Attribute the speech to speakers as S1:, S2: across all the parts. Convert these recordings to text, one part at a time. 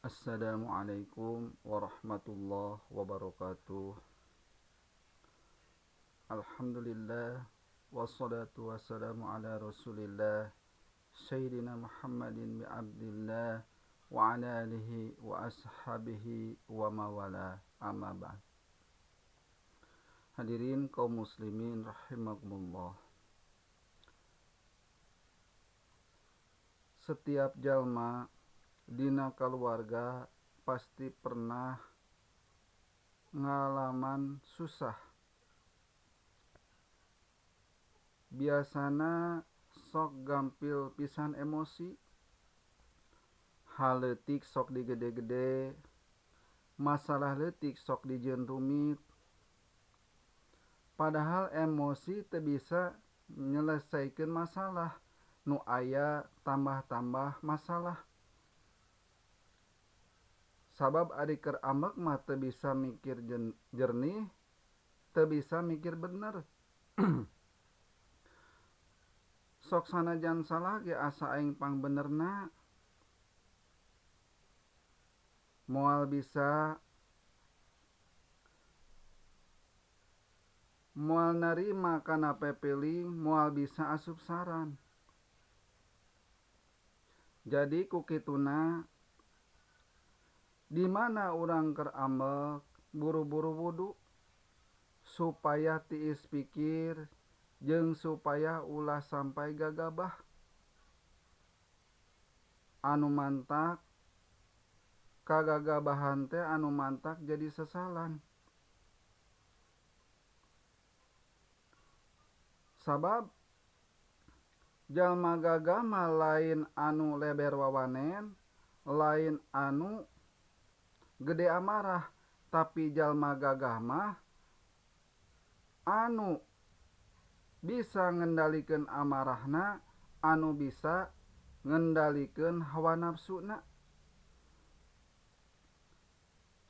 S1: Assalamualaikum warahmatullahi wabarakatuh. Alhamdulillah wassalatu wassalamu ala Rasulillah Sayyidina Muhammadin bi Abdillah wa ala alihi wa ashabihi wa mawala, amma ba'd. Hadirin kaum muslimin rahimakumullah. Setiap jalma dina kaluarga pasti pernah ngalaman susah. Biasana sok gampil pisan emosi, hal leutik sok digede-gede, masalah leutik sok dijieun rumit. Padahal emosi teu bisa nyelesaikeun masalah, nu aya tambah-tambah masalah. Sabab ari keur ambek mah teu bisa mikir jernih, teu bisa mikir bener. Sok sanajan salah ge asa aing pangbenerna. Moal bisa moal narima kana pepeling, moal bisa asup saran. Jadi ku kituna di mana urang keur ambek buru-buru wudu supaya tiis pikir jeung supaya ulah sampai gagabah. Anu mantak kagagabahan teh anu mantak jadi sesalan. Sabab jalma gagah mah lain anu leber wawanen, lain anu gede amarah, tapi jalma gagah mah anu bisa ngendalikeun amarahna, anu bisa ngendalikeun hawa nafsuna.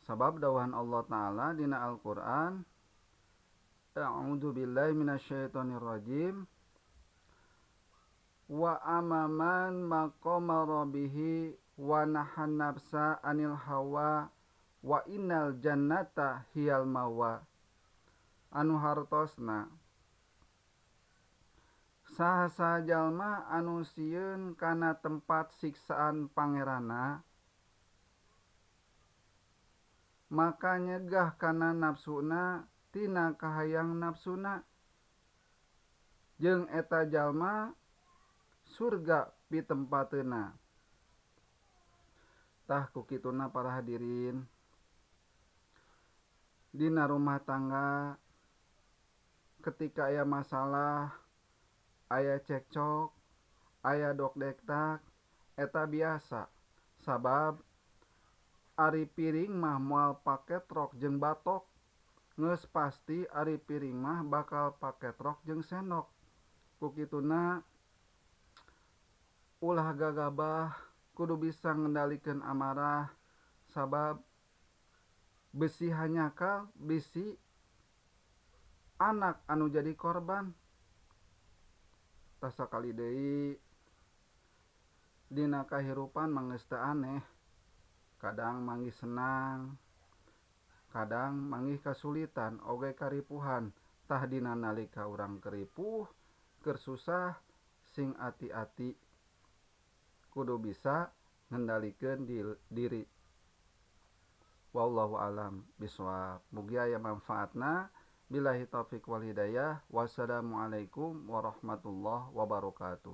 S1: Sabab dawuhan Allah Ta'ala dina Al-Qur'an, A'udzu billahi minasyaitonir rajim, wa amaman maqama rabbihi wa nahan nafsa anil hawa wa innal jannata hiyal mawa. Anu hartosna saha-saha jalma anu sieun kana tempat siksaan pangeranna, maka nyegah kana nafsuna tina kahayang nafsuna, jeung eta jalma surga pitempateuna. Tah ku kituna para hadirin, dina rumah tangga ketika aya masalah, aya cekcok, aya dokdektak, eta biasa. Sabab ari piring mah moal pake trok jeung batok, geus pasti ari piring mah bakal pake trok jeung sendok. Ku kituna ulah gagabah, kudu bisa ngendalikeun amarah, sabab besi hanyakal bisi anak anu jadi korban. Tah sakali deui dina kahirupan mah geus teu aneh, kadang manggih senang, kadang manggih kasulitan oge karipuhan. Tah dina nalika urang keripuh, keur susah, sing ati-ati, kudu bisa ngendalikeun diri. Wallahu alam bisawab. Mugi aya manfaatna. Billahi taufik wal hidayah. Wassalamualaikum warahmatullahi wabarakatuh.